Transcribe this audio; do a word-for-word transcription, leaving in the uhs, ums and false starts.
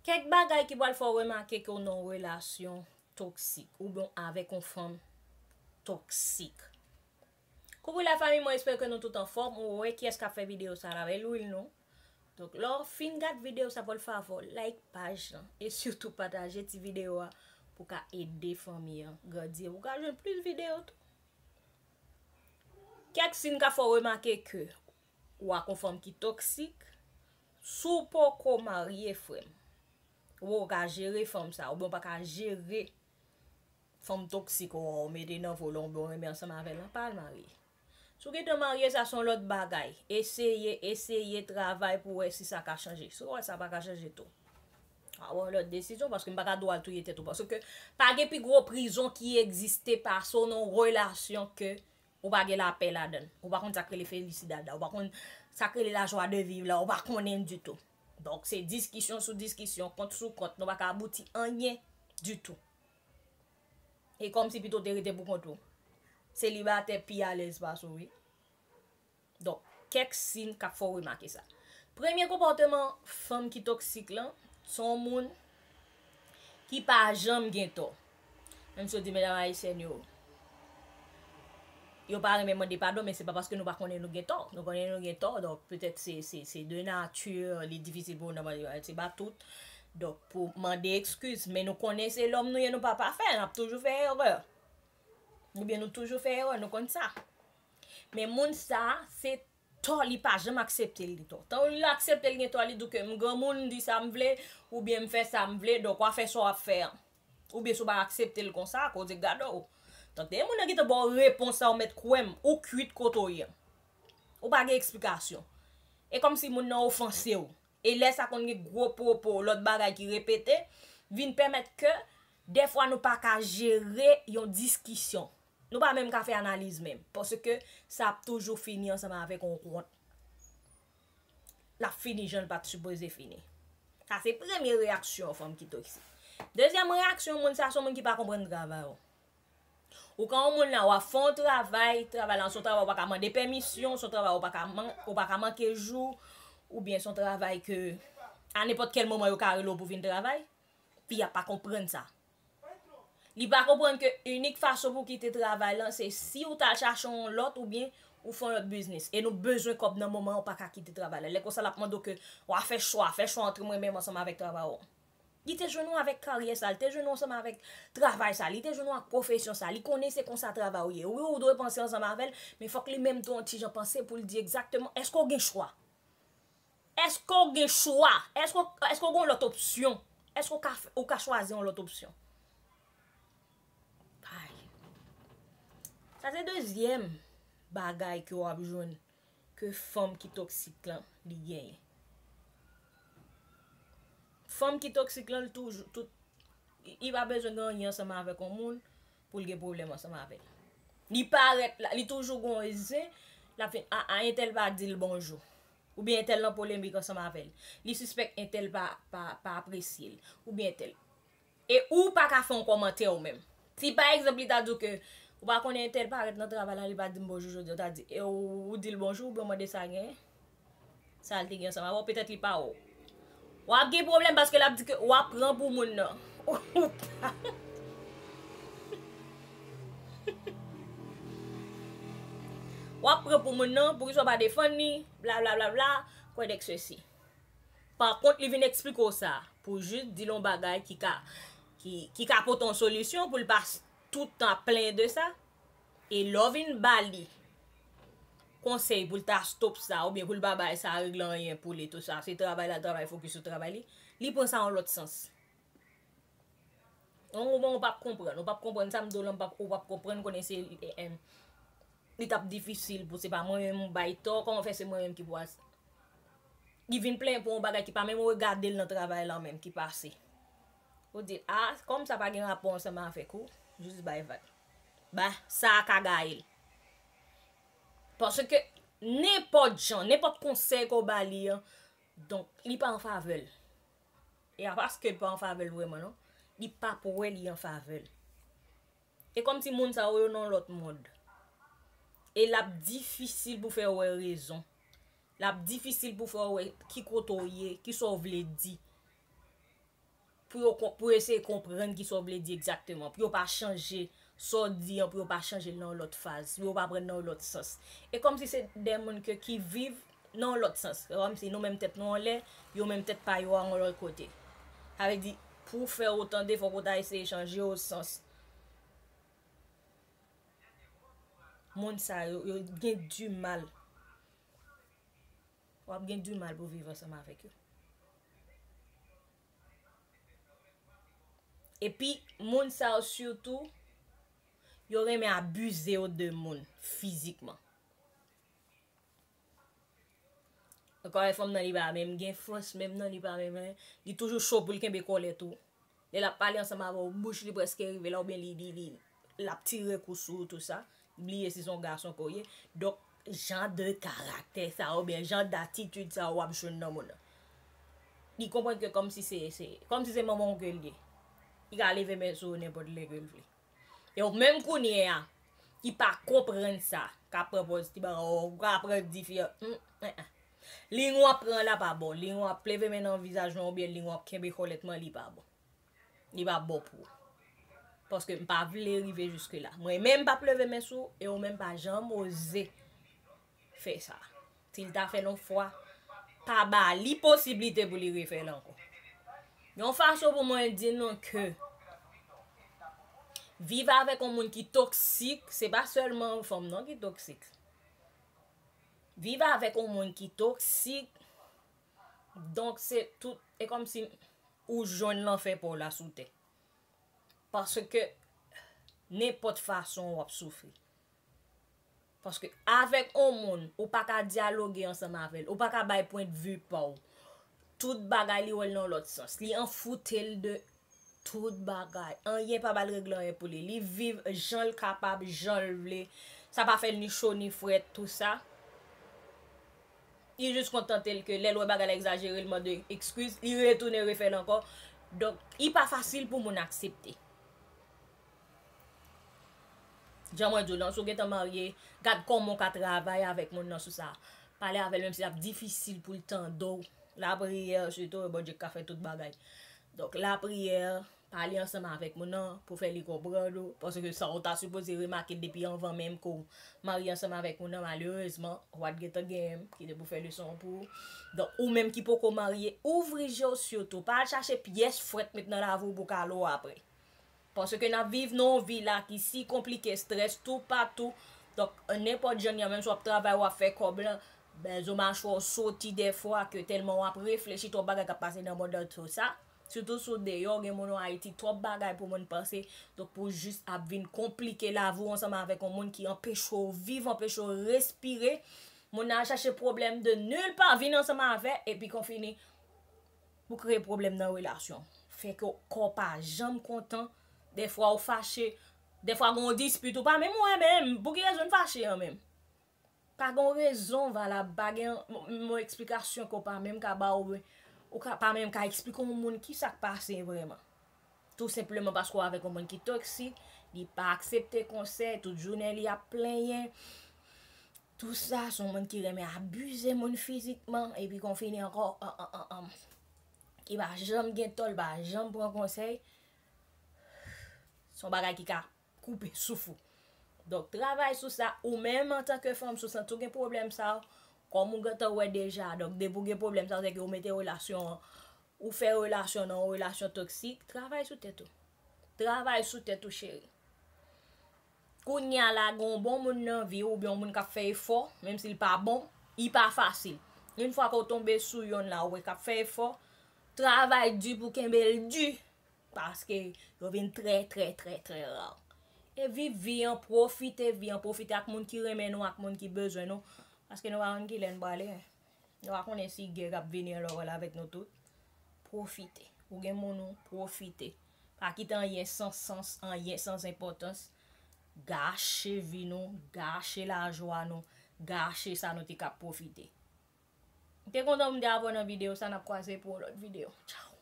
Kèk bagay ki pral fè w remake ke w nan yon relasyon toksik oubyen w avèk yon fanm toksik. Coucou la famille, mwen espere ke nou tout anfòm. Ou wè kiyès k ap fè videyo sa la, e Lwil non. Donk, lè w fin gad videyo sa, fò l favò like paj lan e sitou pataje ti videyo a pou ka ede fanmi an grandi e pou ka jwenn plis videyo tou. Kèk siy k ap fè w remake ke w ak yon fanm ki toksik, si w poko marye, frè m, ou poko ka jere fanm sa, oubyen w pa ka jere fanm toksik ou, ou mete nan vo l, oubyen w renmen ansanm avè l lan, pa al marye. Si w gentan marye, sa se yon lòt bagay. Eseye, eseye travay pou w wè si sa ka chanje. Si w wè sa pa ka chanje tou, a wè yon lòt desizyon, paske m pa ka di w al touye tèt ou. Paske pa gen pi gwo prizon ki egziste pase w nan yon relasyon ke ou pa gen lapè ladan l. Ou pa konn sa k rele felicidad la. Ou pa konn sa k rele la joie de vivre la. Ou pa konnen l ditou. Donk, se diskisyon sou diskisyon, kont sou kont. Nou pa ka abouti anyen ditou. E kòmsi pito w te rete pou kont ou. Selibatè pi alèz pase w, wi. Donk, kèk siy k ap fè w remake sa. Premye konpòteman fanm ki toksik lan, se yon moun ki pa janm gen tò. Menm si yo di medam ayisyèn yo, yo pa renmen mande padon, men se pa paske nou pa konnen nou gen tò. Nou konnen nou gen tò, donk petèt se, se, se de nati, li difisil pou nou mande padon, se pa tout. Donk, pou mande ekskiz, men nou konnen se lòm nou ye, nou pa pafè, n ap toujou fè erè. Oubyen nou toujou fè erè, nou konn sa. Men moun sa, se tò, li pa janm aksepte l gen tò. Tan l aksepte l gen tò, li di w ke m granmoun, m di sa m vle, oubyen m fè sa m vle, donk w a fè sa w ap fè an. Oubyen si w pa aksepte l konsa, koze gade w. Tank de moun nan gentan ba w repons sa, ou mèt kwè m, ou kwit kote w ye an. Ou pa gen eksplikasyon. E kòmsi moun nan ofanse w. E lè sa konn gen gwo pwopo, lòt bagay ki repete, vin pèmèt ke dèfwa nou pa ka jere yon diskisyon. Nou pa menm ka fè analiz menm, paske sa ap toujou fini ansanm avèk yon wont. L ap fini jan l pa t sipoze fini. Sa se premye reyaksyon yon fanm ki toksik. Dezyèm reyaksyon moun sa, se yon moun ki pa konprann travay ou. Ou ka yon moun la, w ap fè yon travay, travay la se yon travay ou pa ka mande pèmisyon, se yon travay ou pa ka man-, ou pa ka manke jou, oubyen se yon travay ke a nenpòt kèl moman yo ka rele w pou vin travay. Fi a pa konprann sa. Li pa konprann ke inik fason pou kite travay lan, se si ou t al chache yon lòt oubyen ou fè yon lòt biznis. E nou bezwen kòb nan moman an, ou pa ka kite travay la. Lè konsa, l ap mande w ke w a fè chwa, fè chwa ant mwen menm ansanm avèk travay ou an. Li te jwenn ou avèk karyè sa, li te jwenn ou ansanm avèk travay sa, li te jwenn ou ak pwofesyon sa, li konnen se konsa travay ou ye. Wi, ou dwe panse ansanm avè l, men fòk li menm tou yon ti jan panse pou l di egzakteman, èske w gen chwa? Èske w gen chwa? Èske w, èske w gen yon lòt opsyon? Èske w ka fè, ou ka chwazi yon lòt opsyon? Ay. Sa se dezyèm bagay ke w ap jwenn ke fanm ki toksik lan, li genyen. Fanm ki toksik lan, li toujou, tout, li, li pa bezwen gen anyen ansanm avèk yon moun pou l gen pwoblèm ansanm avè l. Li parèt la, li toujou gon zen, l ap vin, a, a, entèl pa di l bonjou. Oubyen entèl nan polemik ansanm avè l. Li sispèk entèl pa, pa, pa apresye l. Oubyen entèl. E ou pa ka fè yon kòmantè ou menm. Si pa egzanp, li ta di w ke, ou pa konnen entèl parèt nan travay la, li pa di m bonjou jodi a, ou ta di, e ou, ou di l bonjou, oubyen w mande sa genyen? Sa l te gen ansanm avè w, petèt li pa wè w. W ap gen pwoblèm paske l ap di ke w ap pran pou moun nan. Ou pa. W ap pran pou moun nan, poukisa w pa defann li, bla, bla, bla, bla, kwè dèk sesi. Pa kont, li vin eksplike w sa pou jis di l yon bagay ki ka, ki, ki ka pote yon solisyon pou l pa s-, tout tan ap plenyen de sa. E lè w vin ba li konsèy pou l ta stop sa, oubyen pou l pa bay sa regle anyen pou li, tou sa, se travay la, travay, fokis sou travay li, li pran sa yon lòt sans. Ou, ou, ou p ap konprann, ou p ap konprann sa m di w lan, ou p ap, ou p ap konprann, konnen se, eh, eh, li t ap difisil pou se pa mwen menm ou bay tò, kòman fè se mwen menm ki pou al. Li vin plenyen pou yon bagay ki pa menm regade l nan travay lan menm ki pase. Ou di, a, kòm sa pa gen rapò ansanm avèk ou, jis bay vag. Ba, sa a ka gaye l. Paske nenpòt jan, nenpòt konsèy ke w ba li an, donk, li pa an favè l. E a paske l pa an favè l vrèman, non. Li pa pou wè li an favè l. E kòmsi moun sa yo, yo nan lòt mond. E l ap difisil pou fè w wè rezon. L ap difisil pou fè w wè ki kote w ye, ki sa w vle di. pou yo, pou yo eseye konprann ki sa w vle di egzakteman, pou yo pa chanje sa w di an, pou yo pa chanje l nan yon lòt faz, pou yo pa pran l nan yon lòt sans. E kòmsi se de moun ke, ki viv nan yon lòt sans. Se kòmsi nou menm tèt nou anlè, yo menm tèt pa yo a yon lòt kote. Sa vle di, pou w fè otan de, fòk ou ta eseye chanje yon sans. Moun sa yo, yo gen di mal. W ap gen di mal pou viv ansanm avèk yo. Epi, moun sa yo sitou, yo renmen abize yo de moun fizikman. Ankò, fanm nan, li pa menm gen fòs, menm nan, li pa menm, li toujou cho pou l kenbe kòlèt ou. Lè l ap pale ansanm avè w, bouch li prèske rive la, oubyen li, li, li, l ap tire kou sou ou, tou sa. Bliye si se yon gason ke w ye. Donk, jan de karaktè sa, oubyen jan datitid sa, w ap jwenn nan moun nan. Li konprann ke kòmsi se, se, kòmsi se manman w ke l ye. Li ka leve men sou ou nenpòt lè ke l vle. E w menm kounye a, ki pa konprann sa, k ap pran pòz ti bagay, ou ka pran di fi a, hmm, eh, eh. Liy w ap pran la pa bon. Liy w ap leve men nan vizaj mwen oubyen liy w ap kenbe kòlèt mwen, li pa bon. Li pa bon pou ou. Paske m pa vle rive jiske la. Mwen menm m p ap leve men sou ou, e ou menm pa janm oze fè sa. Si l ta fè l yon fwa, pa ba li posiblite pou li refè l ankò. Yon fason pou mwen di nou ke viv avèk yon moun ki toksik, se pa sèlman fanm nan ki toksik. Viv avèk yon moun ki toksik, donk se tout, e kòmsi ou jwenn lanfè pa w la sou tè. Paske nenpòt fason w ap soufri. Paske avèk yon moun, ou pa ka dyaloge ansanm avè l, ou pa ka bay pwendvi pa w. Tout bagay li wè l nan lòt sans. Li anfoute l de tout bagay. Anyen pa ba l regle anyen pou li. Li viv jan l kapab, jan l vle. Sa pa fè l ni cho ni frèt, tou sa. Li jis kontante l ke lè l wè bagay la egzajere, l mande ekskiz, li retounen refè l ankò. Donk, li pa fasil pou moun aksepte. Jan mwen di w lan, si w gentan marye, gad kòman w ka travay avèk moun nan sou sa. Pale avè l, menm si l ap difisil pou l tande w. Lapriyè, sitou, Bondye k ka fè tout bagay. Donk, lapriyè, pale ansanm avèk moun nan pou fè li konprann ou, paske sa w ta sipoze remake l depi anvan menm ke w marye ansanm avèk moun nan, malerezman, w a t gentan genyen m ki te pou fè leson an pou ou. Donk, ou menm ki poko marye, ouvri je w sitou. Pa al chache pyès frèt met nan lavi w pou kale w apre. Paske n ap viv nan yon vi la ki si konplike, estrès toupatou. Donk, nenpòt jan n ye a, menm si w ap travay, w ap fè kòb lan, bèzo machwè w soti dèfwa, ke tèlman w ap reflechi twòp bagay k ap pase nan mond lan, tou sa. Sitou si w deyò, gen moun an Ayiti, twòp bagay pou moun panse. Donk, pou w jis ap vin konplike lavi w ansanm avèk yon moun ki anpeche w viv, anpeche w respire. Moun nan al chache pwoblèm de nil pa, vin ansanm avè, epi konfini pou kreye pwoblèm nan relasyon. Fè ke kò w pa janm kontan. Dèfwa ou fache, dèfwa gen yon dispit, ou pa menm wè menm pou ki rezon n fache an menm. Pa gen yon rezon valab, pa gen yon, yon eksplikasyon ke w pa menm ka ba w, ou ka, pa menm ka eksplike yon moun ki sa k pase vrèman. Tou senpleman paske w avèk yon moun ki toksik, li pa aksepte konsèy, tout jounen li ap plenyen. Tou sa, se yon moun ki renmen abize moun fizikman, epi konfini ankò, an, an, an, an, ki pa janm gen tò, li pa janm pran konsèy. Se yon bagay ki ka koupe souf ou. Donk, travay sou sa, ou menm antanke fanm, si w santi w gen pwoblèm sa, kòm ou gentan wè deja, donk, depi w gen pwoblèm sa, se ke ou mete relasyon an, ou fè relasyon nan yon relasyon toksik, travay sou tèt ou. Travay sou tèt ou, cheri. Kounye a la, gen yon bon moun nan vi w, oubyen yon moun k ap fè efò, menm si l pa bon, li pa fasil. Yon fwa ke w tonbe sou yonn la, ou wè k ap fè efò, travay di pou kenbe l di, paske yo vin trè, trè, trè, trè ra. E viv vi an, pwofite vi an, pwofite ak moun ki renmen nou, ak moun ki bezwen nou, paske nou pa konn kilè n prale. Nou pa konnen si gè k ap vini an lè w pral avèk nou tout. Pwofite. Ou gen moun ou, pwofite. Pa kite anyen san sans, anyen san enpòtans gache vi nou, gache lajwa nou, gache sa nou te ka pwofite. M te kontan pou m te avè w nan videyo sa, n ap kwaze pou yon lòt videyo. Tchaw.